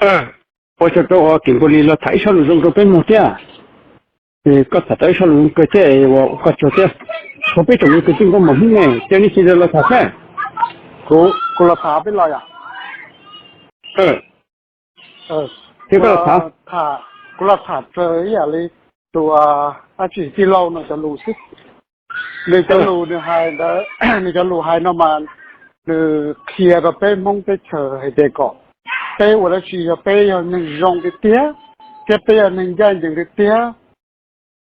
Ua tsaug rau Kim Npua Lis los tham ib sob lus zoo rau peb mloog thiab. Koj tham tau ib sob lus zoo kawg thiab, ua koj tsaug thiab. Thov peb tsoom kwv tij nkauj muam Hmoob ne, cia nej sawv daws los tham thiab. Kuv los tham peb los yom. Thiab koj los tham. Kuv los tham raws ib yam li tus dab tsi tij laug no cov lus xwb. Nws cov lus nws hais ntawd, nws cov lus hais no mas nws qhia rau peb Hmoob teb chaws hais tias kom peb ua dab tsi yog peb yog neeg zoo tiag tiag, thiab peb yog neeg ncaj ncees tiag tiag,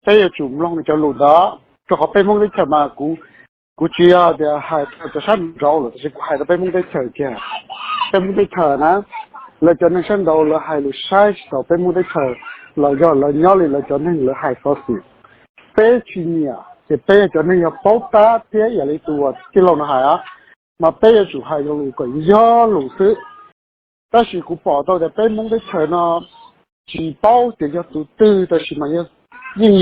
peb yuav tsum mloog nws cov lus ntawd, rau qhov peb Hmoob teb chaws mas kuv, kuv tsis yog tias hais rau cov sab nraud lawm, tab sis kuv hais rau peb Hmoob teb chaws kiag. Peb Hmoob teb chaws na, lawv cov neeg sab nraud lawv hais lus saib tsis taus peb Hmoob teb chaws, los yog lawv nyob li lawv cov neeg lawv hais xov xwm. Peb tsis nyiam ces peb yog cov neeg yog paub tab thiab ib yam li tus tij laug no hais, mas peb yuav tsum hais zoo lus kom yog lus xwb. Tab sis kuv pom tau tias peb Hmoob teb chaws no tsis paub tias yog tus twg, tab sis mas yeej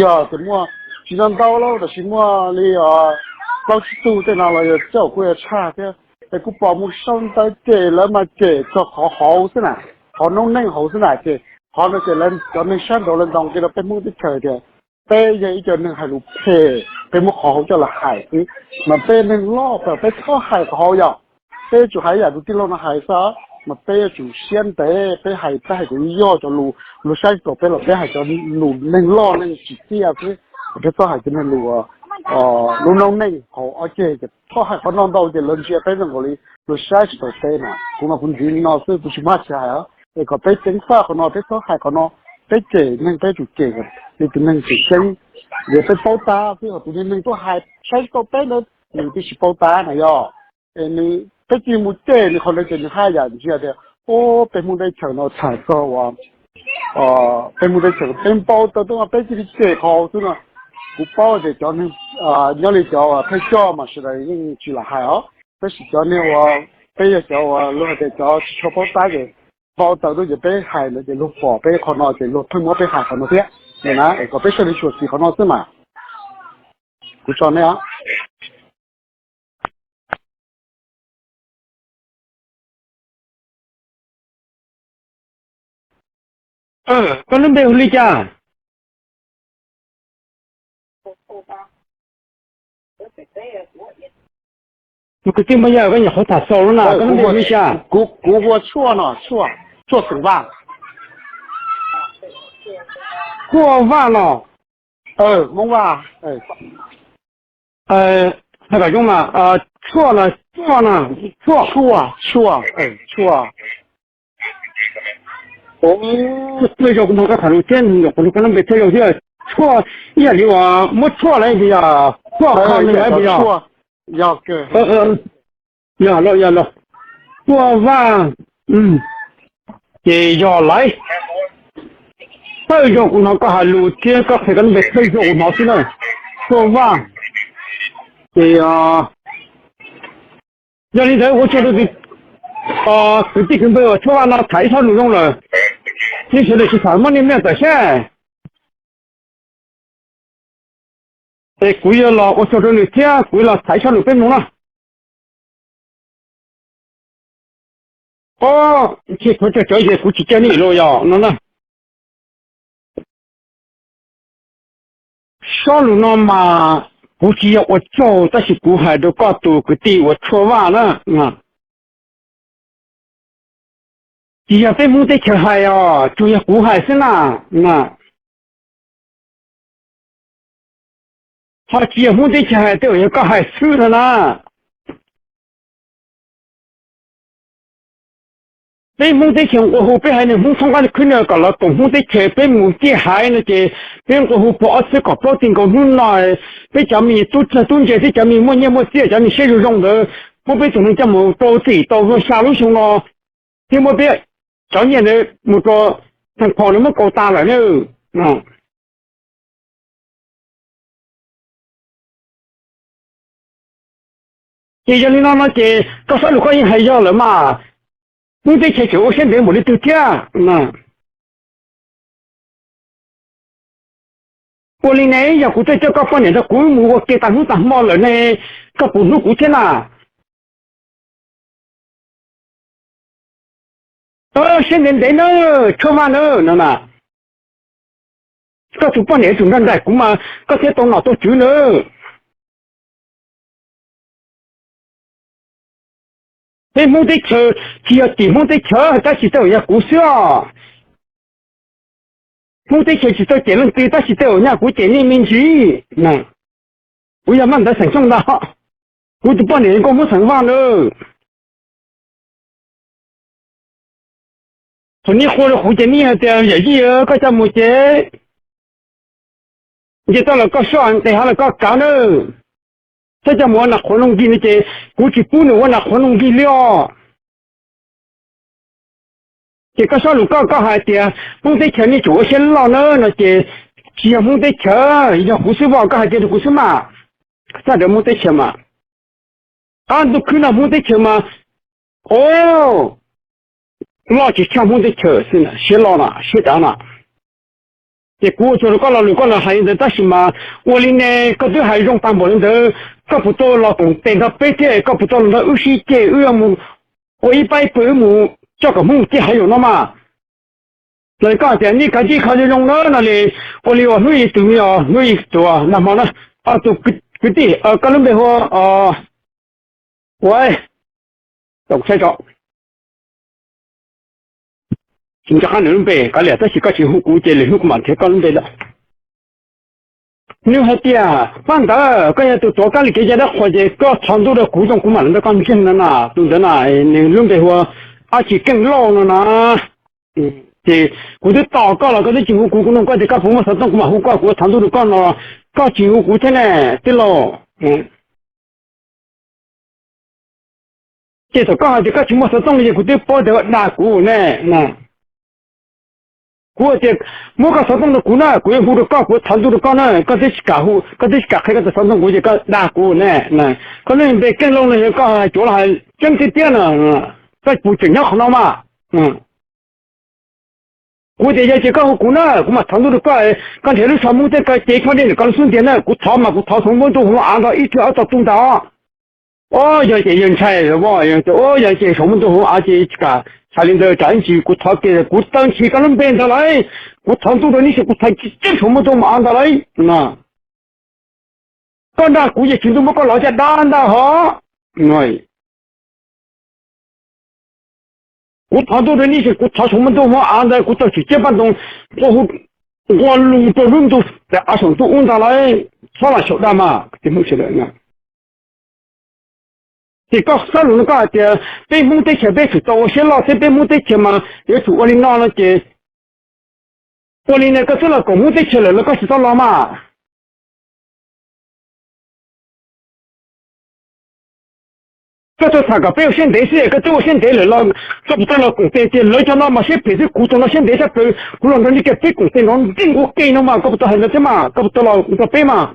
yog tias muaj tsis ntau ntau lauj, tab sis muaj li plaub tsib tug tej no los yog coj kuj yuav tshaj thiab. Es kuv pom mus sau ntawv cem lawv mas cem txog qhov hauv xwb na, qhov noob neej hauv xwb na, ces qhov no ces lawv cov neeg sab nraud lawv ntaus nqi rau peb Hmoob teb chaws tias peb yog ib co neeg hais lus phem, peb muab qhov hauv coj los hais xwb. Mas peb neeg loj peb txhob hais qhov hauv yom. Peb yuav tsum hais yam tus tij laug no hais xwb, mas peb yuav tsum siab ntev, peb hais peb hais kom yog cov lus luag saib tsis taus peb los peb hais cov lus neeg loj neeg tsim txiaj xwb, peb txhob hais cov neeg lus, lub noob neej hauv ob ceg, ces txhob hais qhov no ntau ces lawv ntsia peb zoo nkaus li luag saib tsis taus peb na. Kuv mas kuv ntxiv li no xwb, kuv tsis muaj tsis hais, es kom peb ceev faj qhov no, peb txhob hais qhov no, peb cem neeg peb yuav tsum cem li tus neeg tseem ceeb, es peb paub tab xwb, ho tus neeg tuaj hais saib tsis taus peb ntawd nws twb tsis paub tab na yog. Es nws peb cia li mus cem nws qhov ntawd ces nws haj yam ntsia tias, o, peb Hmoob teb chaws no tham txog uas peb Hmoob teb chaws peb npau taws tuaj mas peb cia li cem qhov hauv xwb no. Kuv paub tias cov neeg nyob li cov thawj coj mas sawv daws yeej tsis lam hais os, tab sis cov neeg uas peb yog cov uas luag hais tias cov tsis tshua paub tab ces npau taws tuaj ces peb hais ntawd ces luag pom peb qhov no ces luag pheej muab peb hais qhov no thiab. Nim na es kom peb sawv daws tsuas txim qhov no xwb mas. Kuv tso nej. Koj lub npe hu li cas? Tus kwv tij Npaj Yawg koj nyuam qhuav tham xaus lawm na, koj lub npe hu li cas? Kuv hu ua Tshuaj no, Tshuaj, Tshuaj Xeem Vaj. Tshuaj Vaj los? Hais kom zoo mas, Tshuaj los Tshuaj na? Tshuaj, Tshuaj, Tshuaj. Thawj zaug kuv nrog koj tham lus thiab, nyuam qhuav nrog koj lub npe thawj zaug thiab. Tshuaj ib yam li uas muab tshuaj lawm puas yog? Tshuaj kho no yog puas yog? Yog los, yog los. Tshuaj Vaj. Ces yog lawm. Thawj zaug kuv hnov koj hais lus thiab koj qhia koj lub npe thawj zaug kuv hnov xwb na. Tshuaj Vaj. Ces yog li ntawd ua tsaug rau kwv tij kwv npawg uas Tshuaj Vaj no tham ib sob lus zoo lawm. Nej sawv daws tsis tham muab nej me tawm seb. Es kuv yuav los ua tsaug rau nws thiab kuv yuav los tham ib sob lus peb mloog na. Ob, ntshe thov cog cov yog kuv tsis coj nej los yog no na. Sob lus no mas kuv tsis yog ua tsaug tab sis kuv hais rau koj tus kwv tij uas Tshuaj Vaj na. Tsis yog peb Hmoob teb chaws hais os, tsuas yog kuv hais xwb na. Ho tsis yog Hmoob teb chaws hais, tej zaum yog koj hais xwb no na. Peb Hmoob teb chaws nqua hu peb haiv neeg Hmoob thoob qab khwb nws kom los koom Hmoob teb chaws, peb mus ciaj haiv no ces peb nqua hu pog ob txhiab kaum plaub txij nkaus hnub no. Peb cov me tub ntse thiab cov me muaj nyiaj muaj txiaj, cov me siab zoo zoo ntawd muab peb tus neeg coj mus rau txim tau xya lub xyoo no, thiab muab peb cov nyiaj ntawd mus rau thaj phom nws muab kaus tas lawm na. Ces yog li no no ces koj sob lus koj yeej hais yog lawm mas, Hmoob teb chaws tseem ua siab ntev npaum li twg thiab? Ua li ne, yog kuv twb coj koj poj niam nrog kuv mus ua ke tas hnub tas hmo lawm ne, koj puas hlub kuv thiab na? Siab ntev ntev nawb, Tshaj Vaj nawb no na. Koj tus poj niam tus nrog nraim kuv mas koj thiaj tau nom tau tswv nawb. Peb Hmoob teb chaws tsis yog cem Hmoob teb chaws, tab sis tej zaum yog kuv xwb os. Hmoob teb chaws tsis tau cem leej twg, tab sis tej zaum nyaj kuv cem nej me ntsis. Kuv yog Maj Ntawv Xeem Xyooj ntag, kuv tus poj niam nkauj Hmoob xeem Vaj nawb. Thaum nej qhuas rau kuv ces nej hais tias yawm yij koj coj mus ces nce toj los koj soj, nqis hav los koj kav nawb. Txhob coj mus ua nas qhuav nuj nkig no ces kuv tsis pub nws ua nas qhuav nuj nkig li os. Ces koj soj lus koj, koj hais tias Hmoob teb chaws nej tsum ua siab loj nawb no ces tsis yog Hmoob teb chaws, yog kuv xwb os, koj hais kiag rau kuv xwb mas. Txawj rawv Hmoob teb chaws mas, qab ntuj khwb no Hmoob teb chaws mas, o, loj tsis tshaj Hmoob teb chaws xwb, siab loj na siab dav na. Ces kuv ua txuas rau koj lo lus koj los hais li ntawd, tab sis mas ua li ne koj twb hais zoo tag npaum li ntawd, koj puas tau los koom tes nrog peb thiab, koj puas tau los nrog wb sib ceg, wb mus ua ib pab ib pawg, wb mus coj kom Hmoob mus ciaj hav zoov no mas. Los koj hais tias nej kav tsij kho zoo zoo na no li, ua li uas hnub ib tus me os, hnub ib tus nag hmo na, tus kwv tij, koj lub npe hu ua, ua, tau kuv saib tso, tsis nco qab nws lub npe kav liam, tab sis koj tsis hu kuv ces lwm hnub kuv mam nrhiav koj lub npe lawm. Nws hais tias Maj Ntawv, koj yog tus tuav kab li kev cai dab qhuas ces koj thov ntuj rau kuv zoo kuv mam li nrog koj ntseeg no na. Tus ntawd na, nws lub npe hu ua Ab Tsis Keej Lauj no na. Ces kuv twb tos koj los koj twb tsis hu kuv, kuv nug koj tias koj puas muaj xov tooj, kuv mam hu koj, kuv thov ntuj rau koj no, koj tsis hu kuv thiab ne tij laug. Ces thaum koj hais tias koj tsis muaj xov tooj li ces kuv twb paub tias dag kuv ne. Kuv tias muab koj xov tooj rau kuv na, kuv yuav hu rau koj, kuv thov ntuj rau koj na, koj twb tsis kam hu, koj twb tsis kam qhia koj tus xov tooj kuv ces koj dag kuv ne. Koj lub npe Keej Lauj no yog koj hais cuav los hais tseeb tiag tiag na, koj puas tseem nyob qhov no mas. Kuv tias yog ces koj hu kuv na, kuv mam thov ntuj rau koj, koj nrhiav lub tsho Hmoob thiab koj cev tsho dej ntawm koj lub xub ntiag na, kuv thov mas kuv thov saum npoo ntuj hauv av ntag ib tug ob tog tub ntag os. Yog ces yawg ntshai, yog ces saum npoo ntuj hauv av ces tsis kam hais li ntawd tsam ib ntsis kuv thov kiag kuv taw ntshis koj lub npe ntag lauj, kuv thov ntuj rau nej sis kuv thov tsis tseeb saum npoo ntuj hauv av ntag lauj. Koj nrog kuv ces tsis ntuj muab koj lov caj dab ntag hos. Kuv thov ntuj rau nej sis kuv thov saum npoo ntuj hauv av ntawd kuv tau tsis tseeb paj ntoo nqua hu, nqua lus rau lub ntuj av saum ntuj ub ntag lauj, txhob lam xyaum dag mas. Ces koj xav lus no koj hais tias peb Hmoob teb chaws peb tsum tau ua siab loj thiab, peb Hmoob teb chaws mas yuav tsum ua li no no ces ua li no koj twb los koom Hmoob teb chaws lawm los koj tsis tau los mas. Koj tsuas tham kom peb ua siab ntev xwb, koj twb ua siab ntev lawm los koj puas tau los koom tes tias lawv cov no mas siab phem xwb, kuv tus no siab ntev tshaj plaws, kuv los nrog nej kiag peb koom tes nrov nreej ua ke no mas koj puas tau hais ntawd thiab mas, koj puas tau los nrog peb mas.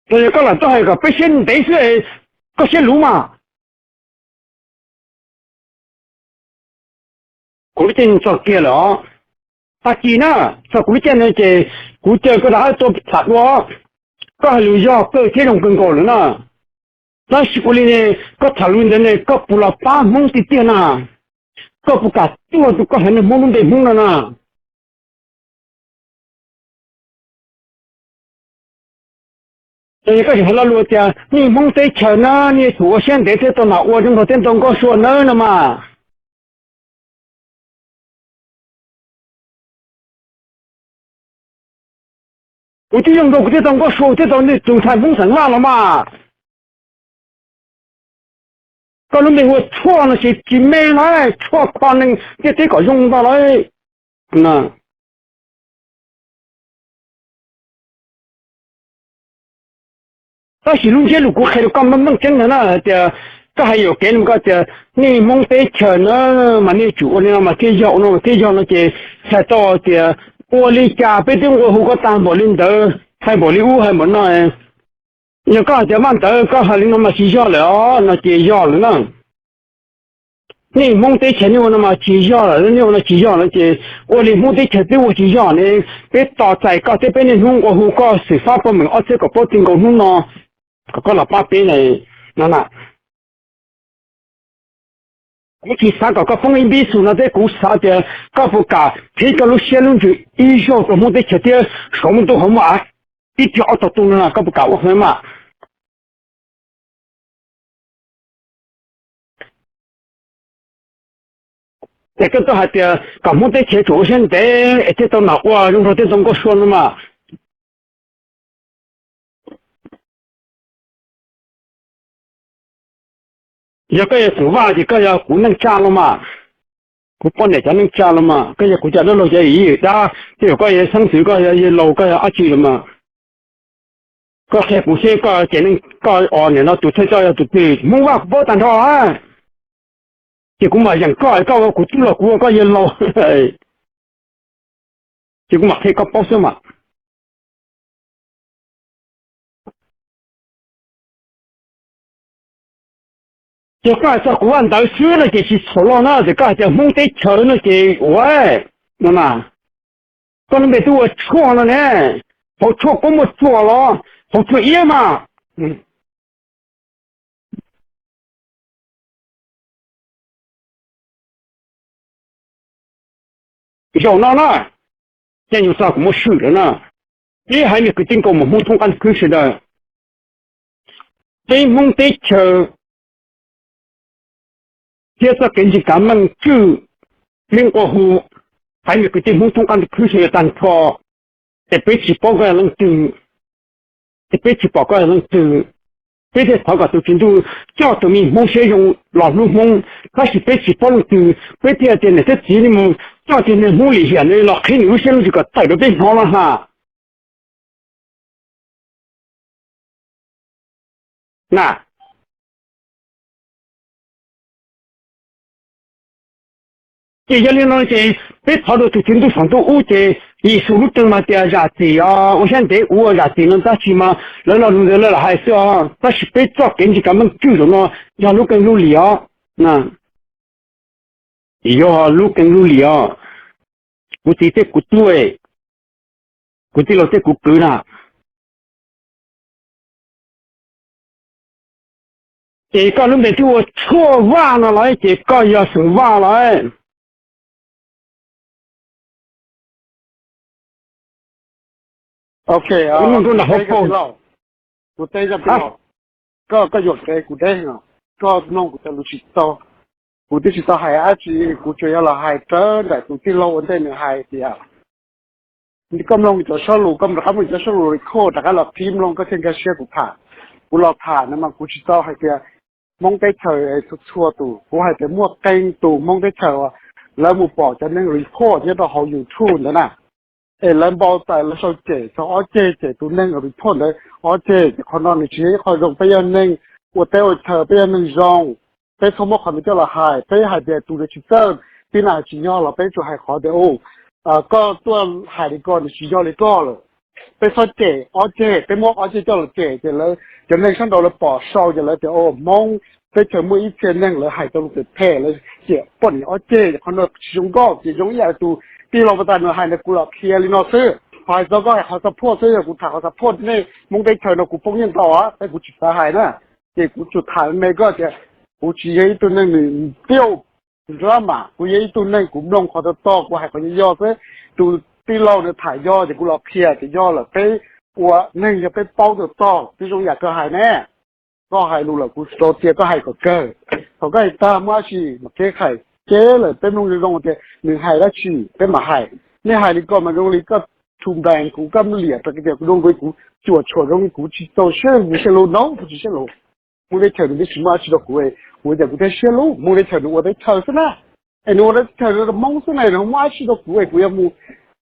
Los yog koj lam tuaj hais kom peb siab ntev xwb, koj siab luv mas. Kuv lub caij txog kiag lawm os. Tag kis na, txog kuv lub caij no ces kuv caw koj rov qab tuaj tham dua. Koj hais lus yog kawg thiab zoo kawg nkaus lawm na. Tab sis ua li ne, koj tham lus ntawd ne koj puas los pab Hmoob tiag tiag na? Koj puas kam tuaj tus koj haiv neeg Hmoob lub npe Hmoob no na? Ces koj tseem hais lo lus tias nej Hmoob teb chaws na, nej yuav tsum ua siab ntev thiab tau nam ua zoo nraug thiab tau nkauj sua nawb no mas. Kuv twb zoo nraug kuv thiaj tau nkauj sua thiab tau nej tus ntxhais Hmoob xeem Vaj los mas. Koj lub npe hu ua Tshuaj no ces tsis me na, Tshuaj kho neeg ntiaj teb kom zoo ntag lauj. Tab sis lub ntsiab lus kuv qhia rau koj meej meej tseeb ntag na hais tias koj hais yuam kev no koj tias nej Hmoob teb chaws na mas nej tsum ua li no mas thiaj yog, ua no mas thiaj yog no ces txhais tau tias ua li cas peb twb nqua hu koj tag npaum li ntawd, hais npaum li ub hais npaum no. Yog koj hais tias Maj Ntawv koj hais li no mas tsis yog lawm os no ces yog lawm na. Nej Hmoob teb chaws nej ua no mas tsis yog lawm, nej ua no tsis yog lawm ces ua li Hmoob teb chaws twb ua tsis yog ne. Peb tos txais koj thiab peb niaj hnub nqua hu koj xwm fab paj meem ob txhiab kaum plaub txij nkaus hnub no kom koj los pab peb na. No na, kuv tsis xav kom koj poob ib npib xus no thiab, kuv xav tias koj puas kam qhib koj lub siab lub ntsws ib zaug rau Hmoob teb chaws thiab suav muaj ntuj hauv muaj av tib pliag ob tog tu no, koj puas kam ua hauv mas? Ces koj tuaj hais tias kom Hmoob teb chaws tsum ua siab ntev es thiaj tau nam ua zoo nraug thiaj tau nkauj sua no mas. Yog koj yog xeem Vaj ces koj yog kuv neej tsa los mas, kuv poj niam cov neej tsa los mas, koj yog kuv cov dab laug cov yim dab, tej zaum koj yog xeeb ntxwv, koj yog yawg laus, koj yog dab tsi los mas. Koj qhia kuv seb koj ces neej koj os, nim no tus thawj coj yog tus twg, Hmoob Vaj kuv paub tag nrho. Ces kuv mam yeem koj, koj ua kuv tub los kuv ua koj yawg laus, ces kuv mam qhia koj paub xwb mas. Ces koj hais txog kuv vaj ntawd xwb no ces tsis txhaum los na, ces koj hais tias Hmoob teb chaws no ces ua no na, koj lub npe twb ua Tshuaj no ne, hauv tshuaj kub muaj tshuaj los hauv tshuaj iab mas. Zaum no na, caij nyoog txog kuv muab swm lawm na, peb haiv neeg kwv tij nkauj muam Hmoob thoob qab ntuj khwb sawv daws, peb Hmoob teb chaws thiab txoj kev ntseeg kav meej tswj, peb nqua hu haiv neeg kwv tij Hmoob thoob qab ntuj khwb sawv daws tag nrho, ces peb tsis paub koj yog leej twg, ces peb tsis pom koj yog leej twg, peb thiaj thov kom tus Tswv Ntuj coj tus me Hmoob siab zoo los hlub Hmoob, tab sis peb tsis paub leej twg, peb thiaj tias niam thiab txiv nej mus coj tus niag Hmoob lim hiam no los qhib nws lub siab lub ntsws kom tawm rau peb hnov no ha. Na, ces yog li no ces peb thov rau tus Tswv Ntuj saum ntuj ub ces Yexus lub teeg mas tias zam txim os, ua siab ntev ua zam txim no tab sis mas lawv lo lus ntawd lawv lam hais xwb os, tab sis peb txoj kev ntseeg kav meej tswj zaum no yog lub keeb lub lim os. Yog lub keeb lub lim os, kuv txiv thiab kuv tub, kuv tij laug thiab kuv kwv na. Ces koj lub npe twb ua Tshuaj Vaj no los ces koj yog xeem Vaj los? Ok, kuv teb, kuv teb, koj, koj yuam kev kuv deb, koj mloog kuv cov lus tsis txaus. Kuv twb tsis tau hais dab tsi, kuv tsuas yog los hais rawv nraim tus tij laug ua ntej nws hais tias, koj mloog cov sab lus, koj rov qab mloog cov sab lus record rov qab los qhib mloog koj thiaj nkag siab kuv tham. Kuv los tham no mas kuv tsis tau hais tias Hmoob teb chaws txhua txhua tus, kuv hais tias muaj qee tus Hmoob teb chaws uas lawv mus pom cov neeg record nyob rau hauv YouTube ntawd na, es lawv npau taws lawv sau cem txog ob ceg, cem tus neeg record ntawd ob ceg, ces qhov no nws tsis yog ib qho zoo. Peb yog neeg ua teb ua chaw, peb yog neeg zoo, peb txhob muab qhov ntawd coj los hais. Peb hais tias tus ntawd tsis txawj, tib neeg tsis yog los peb tsuas hais qhov tias, koj tuaj hais li ko nws tsis yog li koj lawm. Peb txhob cem ob ceg, peb muab ob ceg coj los cem ces lawv cov neeg sab nraud lawv pom sau ces lawv tias, Hmoob teb chaws muaj ib txhia neeg lawv hais tau lus phem phem, lawv cem poj niam ob ceg, qhov no tsis zoo nkauj. Ces zoo ib yam tus tij laug pas tas nws hais ntawd, kuv los qhia li no xwb. Qhov hais txog koj hais qhov xav phoj xwb, yog kuv tham qhov xav phoj nej Hmoob teb chaws no kuv poob nyiaj ntau, peb kuv tsis xav hais na. Ces kuv tsuas tham me koj tias kuv tsis yog ib tug neeg nws tiaj nrab mas, kuv yog ib tug neeg kuv mloog qhov tog tog, kuv hais qhov yog yog xwb. Tus tij laug nws tham yog ces kuv los qhia tias yog lawm, peb ua neeg yog peb paub tog tog, twb zoo yam koj hais ne. Koj hais lus lawm kuv tsis tau tias koj hais kom kawg. Thaum koj hais tag muaj dab tsi mas kev hais, kev lawm peb mloog zoo zoo tias nws hais dab tsi peb mam hais. Nej hais li ko mas zoo li koj thu npees kuv, koj liam rau tias kuv zoo li kuv cuam tshuam zoo li kuv tsis txaus siab, kuv siab lug no kuv tsis siab lug. Hmoob teb chaws nws twb tsis muaj dab tsi rau kuv, kuv tias kuv thiaj siab lug. Hmoob teb chaws nws ua teb chaws xwb na, es nws ua teb chaws rau Hmoob xwb na, nws muaj dab tsi rau kuv es kuv yuav mus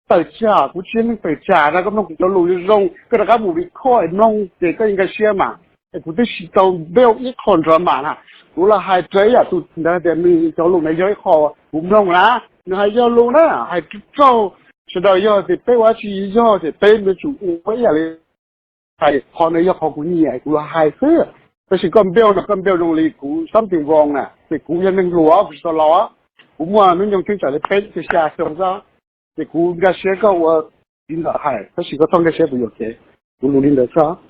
tawm tsam, kuv tsis yog neeg tawm tsam na. Koj mloog kuv cov lus zoo zoo, koj rov qab mus record mloog ces koj yeej nkag siab mas. Es kuv twb tsis tau npaj ib qho drama na, kuv los hais raws ib yam tus ntawd tias nws cov lus ntawd yog ib qho kuv mloog na, nws hais yog lus na, hais raug sawv daws, yog tias peb ua dab tsi yog ces peb yuav tsum ua ib yam li hais, qhov ntawd yog qhov kuv nyiam kuv los hais xwb. Tab sis koj npaj no koj npaj zoo li kuv something wrong na, ces kuv yog neeg hluas kuv tsis tau laus, kuv muaj hnub nyoog cheeb tsam li peb caug xya xyoo xwb, ces kuv nkag siab koj ua li ntawd hais, tab sis koj txhob nkag siab kuv yuam kev, kuv lus li ntawd xwb.